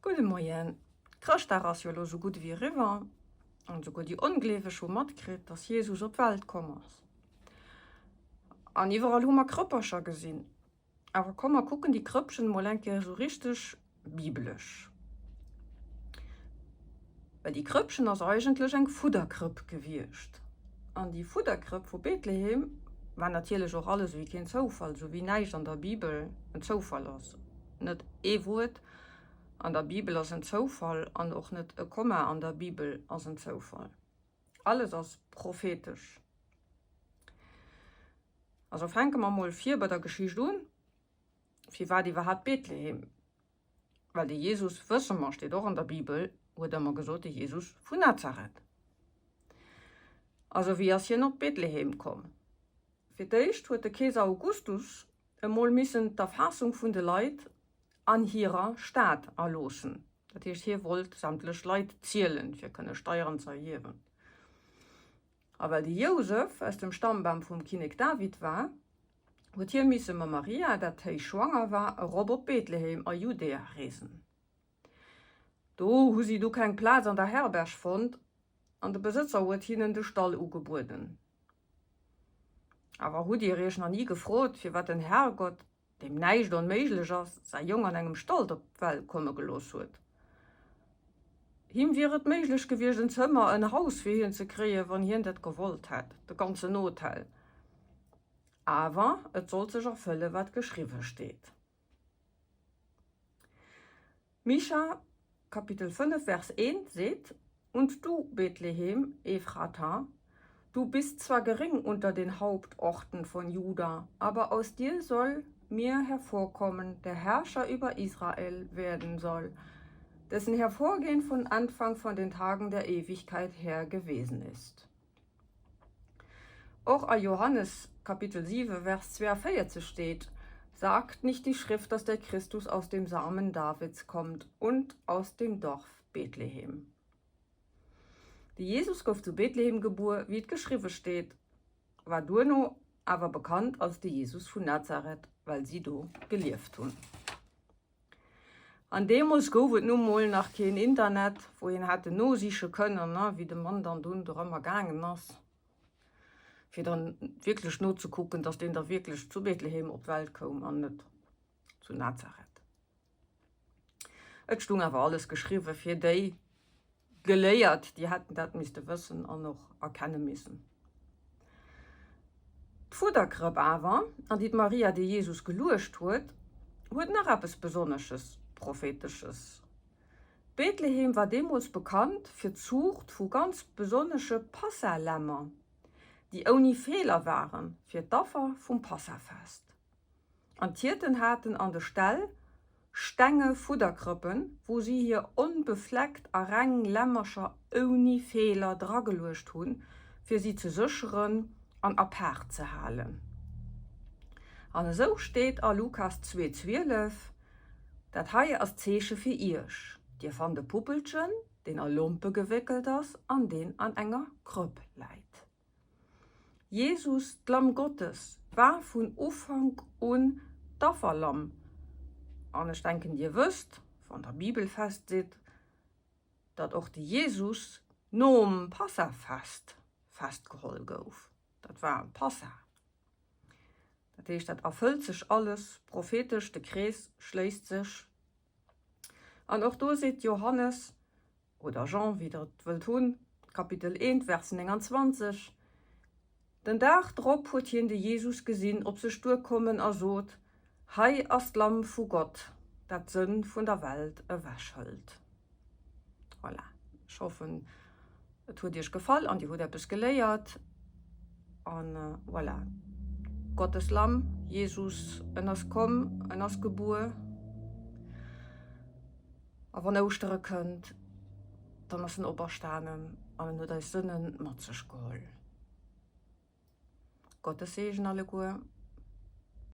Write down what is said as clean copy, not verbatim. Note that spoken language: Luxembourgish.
Gudde Moien. Chrëschtdag ass jo elo sou gutt ewéi eriwwer an esouguer déi Ongleeweg hu matkritt, dass Jesus op d'Welt komm ass. An iwwerall hu mer Krëppercher gesinn. Awer komm mer kucken déi Krëppchen emol eng Kéier esou richteg bibelesch. Well déi Krëppchen ass eigentlech eng Fudderkrëpp gewiescht. An déi Fudderkrëpp vu Bethlehem war natierlech och alles ewéi keen Zoufall, esou wéi näischt an der Bibel en Zoufall ass. Net ee Wuert an der Bibel ass en Zoufall an och net e Komma an der Bibel ass en Zoufall. Alles ass prophetesch. Also fänke mer mol vir bei der Geschicht un. Firwat iwwerhaapt Bethlehem? Well de Jesus, wësse mer, steet och an der Bibel, huet ëmmer gesot, de Jesus vun Nazareth. Also wéi ass hien op Bethlehem komm? Fir d'éischt huet de Keeser Augustus emol missen d'Erfaassung vun de Leit an hirer Stad erloossen. Dat heescht, hie wollt sämtlech Leit zielen, fir kënne Steieren ze erhiewen. A well de Jousef aus dem Stammbam vum Kinnek David war, huet hie misse mam Maria, dat héich schwanger war, erop op Bethlehem a Judäa reesen. Do hu si du keng Plaz an der Herberg fonnt an de Besëtzer huet hinnen de Stall ugebueden. Awer hutt Dir Iech nach ni gefrot, firwat den Herrgott, deem näischt onméiglech ass, säi Jong an engem Stall op d'Welt komme gelooss huet? Him wier et méiglech gewiescht, en Zëmmer, en Haus fir hien ze kréien, wann hien dat gewollt hätt, de ganzen Hotel. Awer et sollt sech erfëllen, wat geschriwwe steet. Micha, Kapitel 5, Vers 1 seet, Und du, Bethlehem Ephrata, du bist zwar gering unter den Hauptorten von Juda, aber aus dir soll mir hervorkommen, der Herrscher über Israel werden soll, dessen Hervorgehen von Anfang von den Tagen der Ewigkeit her gewesen ist. Och a Johannes Kapitel 7, Vers 42 steet, Sagt nicht die Schrift, dass der Christus aus dem Samen Davids kommt und aus dem Dorf Bethlehem? De Jesus gouf zu Bethlehem gebuer, wéi et geschriwwe steet, war duerno awer bekannt als de Jesus vun Nazareth, well si do gelieft hunn. An deemools gouf et nu mol nach keen Internet, wou een hätte nosiche kënnen, wéi de Mann dann dunn dorëmmer gaangen ass, fir dann wierklech nozekucken, dass deen da wierklech zu Bethlehem op d'Welt koum an net zu Nazareth. Et stung awer alles geschriwwe fir déi Geléiert, déi hätten dat misste wëssen an och erkenne missen. D'Fudderkrëpp awer, an déi d'Maria de Jesus geluecht huet, huet nach eppes Besonnesches, Prophetesches. Bethlehem war deemools bekannt fir d'Zuucht vu ganz besonnesche Passalämmer, déi ouni Feeler waren, fir d'Affer vum Passafest. An d'Hierten haten an de Ställ stenge Fudderkrëppen, wou si hir onbefleckt a reng Lämmercher ouni Feeler drageluecht hunn, fir si ze sécheren an apaart ze halen. An esou steet a Lukas 2, 12, Dat hei ass d'Zeeche fir iech, Dir fannt e Puppelchen, deen a Lompe gewéckelt ass an deen an enger Krëpp läit. Jesus, d'Lamm Gottes, war vun Ufank un d'Afferlamm. An ech denken, dir wësst, wann der bibelfest sidd, datt och de Jesus nom Passafest festgeholl gouf. Dat war am Passa. Dat heescht, dat erfëllt sech alles prophetesch, de Krees schléisst sech. An och do seet Johannes, oder Jean, wéi der et wëllt hunn, Kapitel 1, Vers 29, Den Dag drop huet hien de Jesus gesinn op sech duerkommen a sot, Hei ass d'Lamm vu Gott, dat d'Sënn vun der Welt ewechhëlt. Voilà, ech hoffen, et huet iech gefall an dir hutt eppes geléiert. An voilà, Gottes Lamm, Jesus, en ass komm, en ass gebuer. A wann Ouschtere kënnt, dann ass en operstanen an en huet eis Sënne mat sech geholl. Gottes Seegen alleguer.